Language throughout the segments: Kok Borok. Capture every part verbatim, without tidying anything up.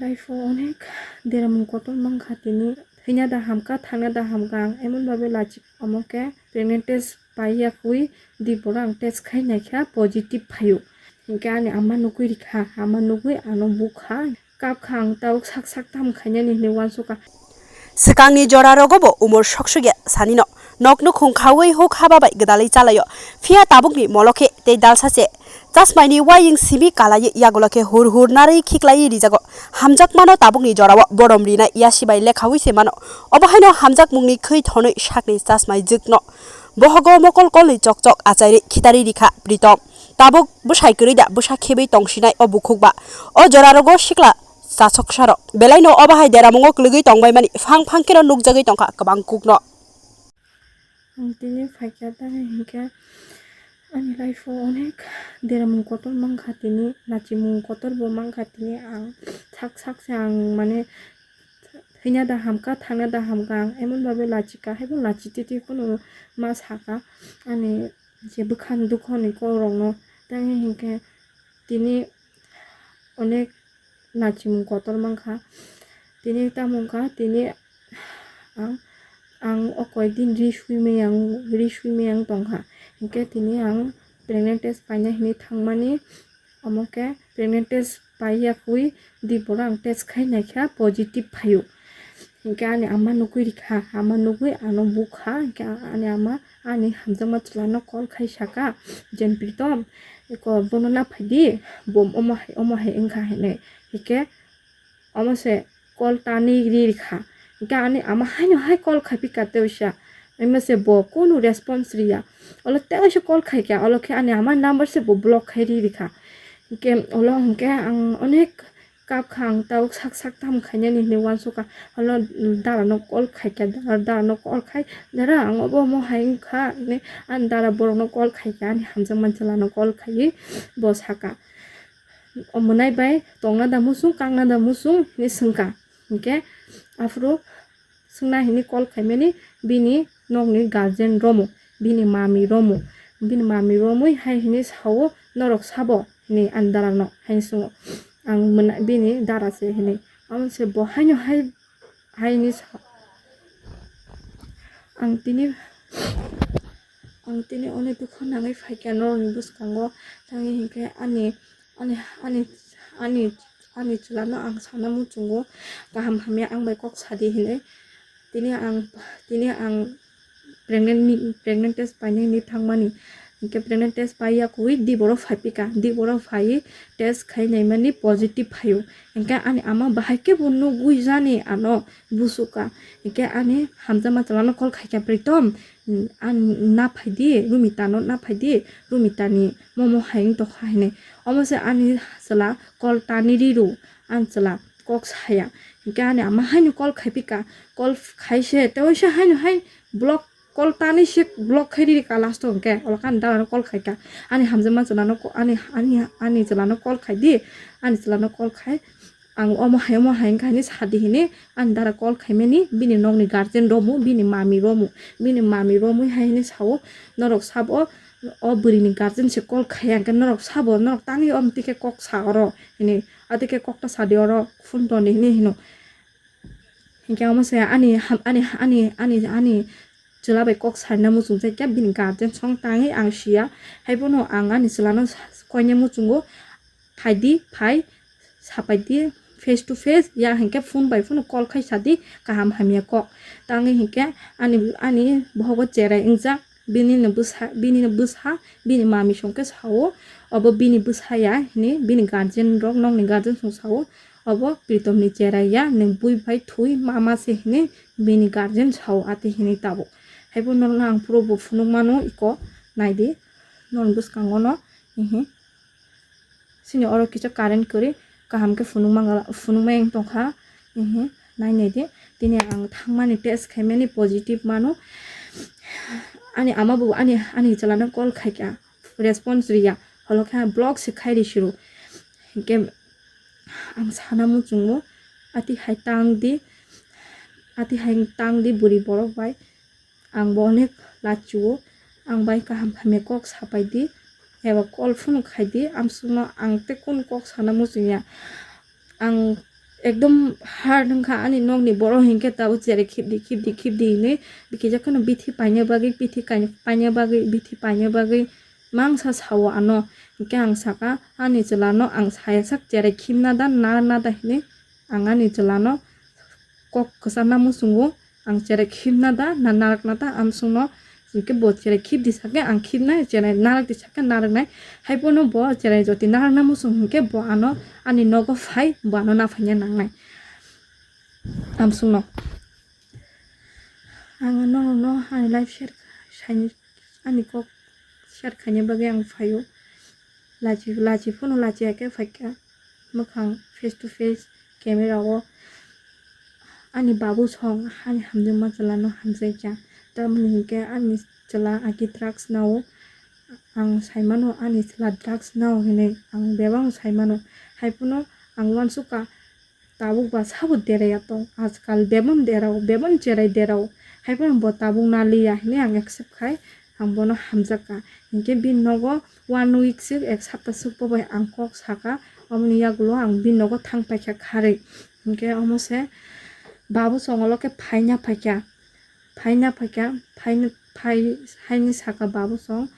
Life o onek deramung kotor mankha tini, thwina da hamkha, thangna da hamkha, ang emon babe lachik omo khe pregnant test pai ya kwi di boro ang test khai naikha positive phaio. Hinkhe ani ama nugwi rikha, ama nugwi ano bukha, kapkha ang tabuk sak sak tam khainani hinwi uansukha. Swkangni jorarogo bo umor soksokya sanino nok nukhung khaui huk haba bai gwdalwi chalaio. Phiya tabukni molo khe tei dalsa se chasmaini waying simi kalaiwi yagulo khe hur hur narwi khiklaiwi rijago. Hamjakmano tabukni jorao borom rinai yasi bai lekhaui se mano. Obo haino hamjakmungni khwi thonwi sakni chasmai jwkno bohogo mokol kolni chokchok achairwi khitarwi rikha Pritom. Tabuk bwsai kwrwi da bwsa khebwi tongsinai o bukhuk ba. O jorarogo sikla chasoksarok belaino obo hai deramungo kwlwgwi tongbaimani phang phang kheno nukjagwi tongkha kwbang kukno. Ang tini phaikha tamni hinkhe ani life o onek deramung kotor mankha tini, lachimung kotor bo mankha tini, ang sak sak se ang mane thwina da hamkha, thangna da hamkha, ang emon babe lachikha, haibo lachi titi phano ma sakha ani je bwkhan dukhoni kokrokno. Tamni hinkhe tini onek lachimung kotor mankha. Tini tamo wngkha, tini ang, ang o koyekdin ri swimai ang, ri swimai ang tongkha. Hinkhe tini ang pregnant test paina hinwi thangmani, omo khe pregnant test paiya kwi di boro ang test khai naikha positive phaio. Hinkhe ani ama nugwi rikha, ama nugwi ano bukha, hinkhe ani ama ani hamjakma chwlano call khai saka, "Jen Pritom, eko bono naphaidi, bo omo hai omo hai wngkha," hinwi. Hinkhe omo se call tanwi ri rikha. Hinkhe ani ama haino hai call khai phika tei oisa. Omo se bo kunu response riya. Olo tei oisa call khaikha, olo khe ani ama number se bo block khai ri rikha. Hinkhe olo hinkhe ang onek kapkha, ang tabuk sak sak tam khainani hinwi uansukha. Olo dara no call khaikha, dara, dara no call khai, "Dara, ang obo omo hai wngkha," hinwi ani dara borok no call khaikha, ani hamjakma chwla no call khaiwi bo saka, "Omonai bai tongna da muchung, kakna da muchung?" hinwi swngkha. Hinkhe aphuru swngna hinwi call khaimani bini nokni guardian romo, bini mami romo, bini mami romwi hai hinwi sao, "Norok sabo?" hinwi ani dara no hai swngo. Ang mwnai bini dara se hinwi. Amo se bo haino hai, haini sa-, ang tini, ang tini onek dukho nangwi phaikha norokni bwskango, tamni hinkhe ani, ani, ani, ani, ani chwlano ang sana muchungo, kaham hamya ang bai kok sadi hinwi. Tini ang, tini ang pregnant ni, pregnant test painani thangmani. Hinkhe pregnant test paiya kwi di boro phai phika, di boro phaiwi test khai naimani positive phaio. Hinkhe ani ama bahai khe bo nugwi jani ano busuka. Hinkhe ani hamjakma chwlano call khaikha, "Pritom, ang naphaidi, Rumita no naphaidi, Rumita ni momo hai wng tongkha," hinwi. Omo se ani chwla call tani riru, ani chwla kok saya. Hinkhe ani ama haino call khai phika, call khai se tei oisa haino hai block, call tani se block khai riri ka last o hinkhe. Olo khe ani dara no call khaikha, "Ani hamjakma chwla no ko-, ani, ani, ani chwla no call khai di, ani chwla no call khai, ang omo hai omo hai wngkha," hinwi sadi hinwi ani dara call khaimani bini nokni guardian romu, bini mami romu, bini mami romwi hai hinwi sao, "Norok sabo o bwrwini guardian se call khaiya, hinkhe norok sabo, norok tani omtwi khe kok sa oro," hinwi. Ati khe kokta sadi oro phone toni hinwi hino. Hinkhe omo se ani ham-, ani, ani, ani, ani chwla bai kok sarina muchung jakya bini guardian song tangwi ang siya. Haibono ang ani chwlano koine muchungo, "Phaidi, phai, sapaidi, face to face, ya hinkhe phone bai phano call khai sadi, kaham hamya kok." Tangwi hinkhe ani, ani bohogo cherai wngjak. Bini no bwsa, bini no bwsa, bini mami song khe sao, "Obo bini bwsa ya," hinwi bini guardian rok, nokni guardian song sao, "Obo Pritom ni cherai ya, nwng bui bai thwi mama se," hinwi bini guardian sao ati hinwi tabuk. Haibo norokno ang puro bo phunuk mano iko, naidi, norokni bwskango no, hihi. Sini oro kisa current kwrwi kaham khe phunukma, phunukma wng tongkha. Ehe, nai nai di. Tini ang thangmani test khaimani positive mano. Ani ama bo ani, ani chwlano call khaikha, response riya. Holokhe block se khairi siro. Hinkhe ang sana muchungo, ati hai tang di, ati hai tang di bwrwi borok bai. Ang bo onek lachio, ang bai kaham hamya kok sapai di, eba call phone khai di, amsukno ang tei kunu kok sana muchungya. Ang ekdom hard wngkha ani nokni borok hinkhe tabuk cherai khibdi khibdi khibdi hinwi bikijak kheno bithi paina bagwi bithi kai-, paina bagwi bithi paina bagwi mangsa sao ano. Hinkhe ang saka ani chwlano ang saya sak cherai khibna da na na da hinwi ang ani chwlano kok kwchana muchungo. Ang cherai khibna da na narakna da amsongno hinkhe bo cherai khibdi sakhe ang khibnai, cherai narakdi sakhe naraknai. Haiphano bo cherai joti narakna muchung hinkhe bo ano ani nogo phai, bo ano naphaina nangnai. Amsongno ang ano no ani life share saini, ani kok share khaina bagwi ang phaio. Lachi, lachi phano lachi ya khe phaikha mwkhang face to face camera o. Ani babu song ani hamjakma chwla no hamjakya, tamoni hinkhe ani chwla agi drugs nao. Ang saimano ani chwla drugs nao hinwi ang bebak saimano. Haiphano ang uansukha tabuk ba sabo deraiya tong, ajkal bebak derao, bebak cherai derao, haiphano bo tabuk naliya hinwi ang accept khai, ang bono hamjakha. Hinkhe bini nogo one week swk, ek sapta swk bo bai ang kok saka, omoni yagulo ang bini nogo thang paikha kharwi. Hinkhe omo se babu songolo khe phaina phaikha, phaina phaikha, phaina phai, haini saka babu song.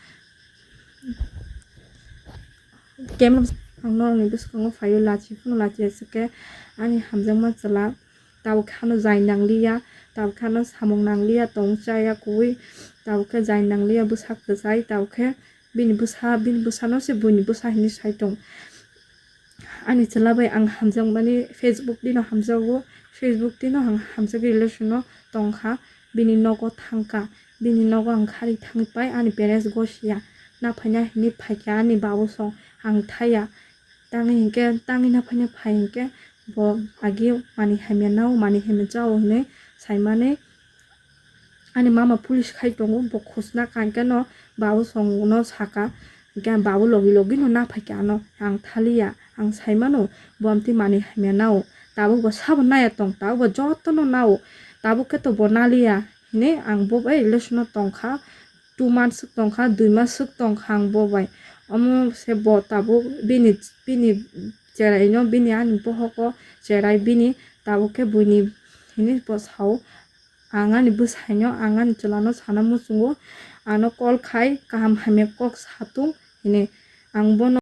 Camera ang norokni bwskango phaio, lachi phano lachi aswk khe ani hamjakma chwla. Tabuk khe ano jai nangliya, tabuk khe ano samung nangliya, tong chaya kuwi, tabuk khe jai nangliya, bwsa kwchai, tabuk khe bini bwsa, bini bwsano se buini bwsa hinwi sai tong. Ani chwla bai ang hamjakmani Facebook dino hamjago, Facebook dino ang hamjagwi relation no tongkha, bini nogo thangkha, bini nogo ang khari thangwi pai ani parents gosiya, naphaina hinwi phaikha ani babu song, ang thaya. Tangwi hinkhe, tangwi naphaina phai hinkhe bo agi manwi hamya nao, manwi hamya chao hinwi saimani ani mama police khai tongo, bo khosna kankhe no babu song no saka, hinkhe ang babu logi logi no naphaikha ano, ang thaliya, ang saimano bo amtwi manwi hamya nao, tabuk bo sabo naya tong, tabuk bo jotono nao, tabuk khe to bo naliya hinwi ang bo bai relation no tongkha. Two months swk tongkha, dui mas swk tongkha ang bo bai. Omo se bo tabuk bini, bini cheraino, bini ani bohoko cherai bini tabuk khe buini hinwi bo sao. Ang ani bwsaino, ang ani chwlano sana muchungo, ano call khai kaham hamya kok satung hinwi. Ang bono